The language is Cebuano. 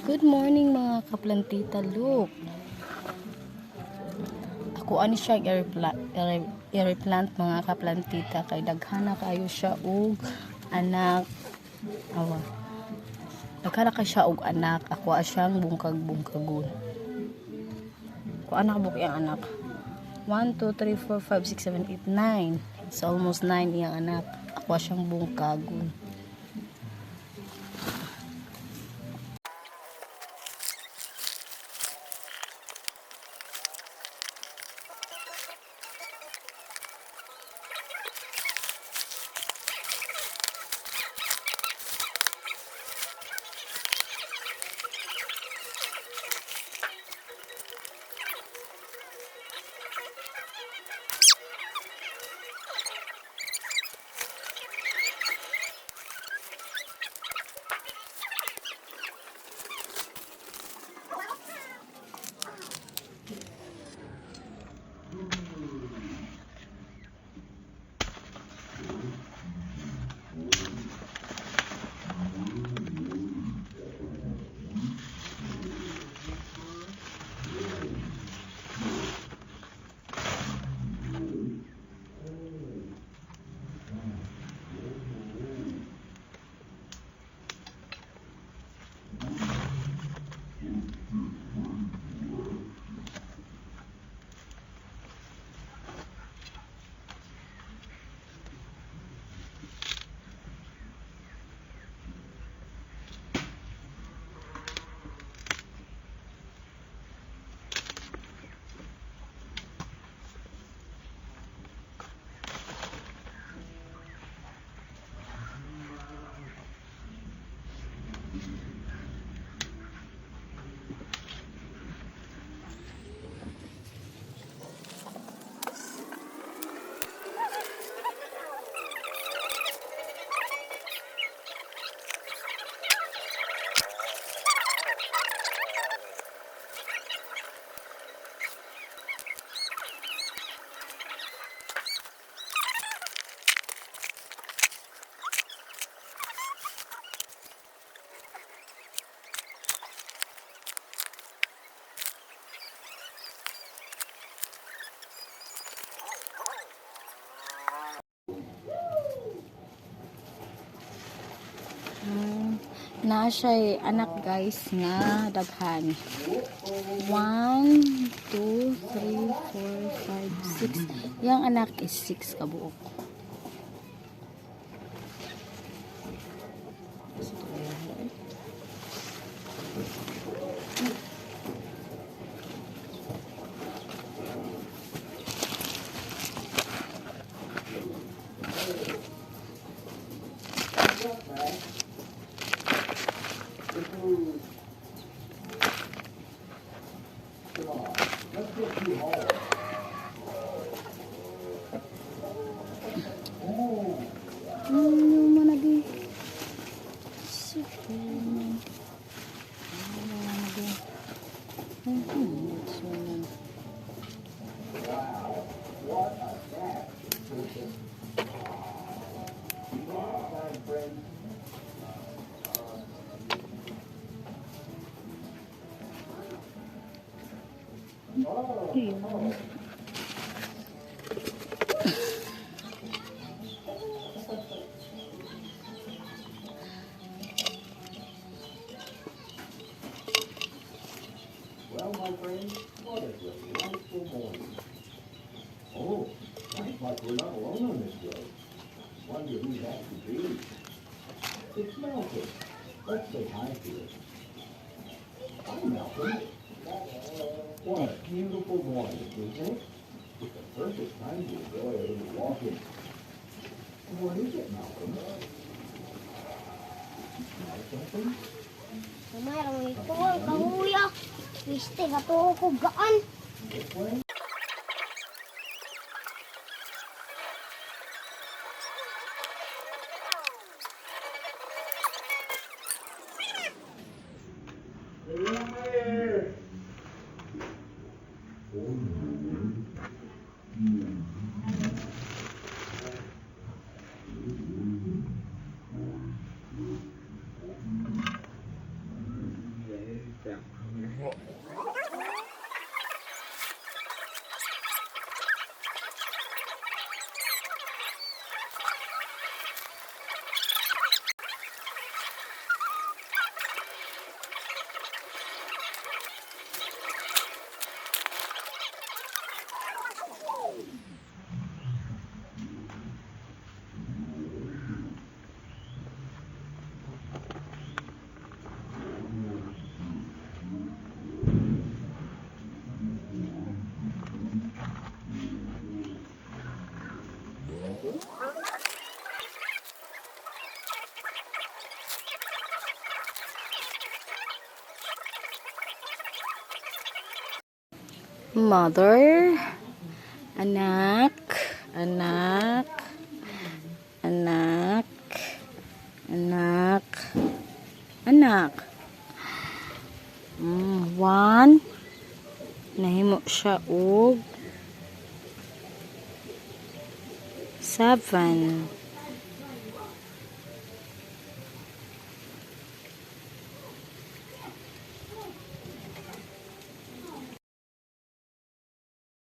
Good morning, mga kaplantita. Look. Ako ani siya i-replant, mga kaplantita, kay daghana kayo siya og anak. Awa. Daghana kay siya og anak. Ako siyang bungkag-bungkagon. Ko anak buk iyang anak. 1, 2, 3, 4, 5, 6, 7, 8, 9. It's almost 9 iyang anak. Ako siyang bungkagon. Na siya anak, guys, nga daghan. 1, 2, 3, 4, 5, 6. Yang anak is 6 kabuok. Ano man lagi? Superman. Ano man lagi? So, ayun. Well, my friend, what a delightful morning. Oh, sounds like we're not alone on this road. Wonder who that could be. It's Malcolm. Let's say hi to him. Hi, Malcolm. What a beautiful morning, isn't it? It's the perfect time to enjoy a little walking. What is it, Malcolm? Did you smell something? Gamay ra may tuwang kahuya. Wiste ka to ko gaan. This way? Mother, anak, anak, anak, anak, anak. One, nahimo siya og 7.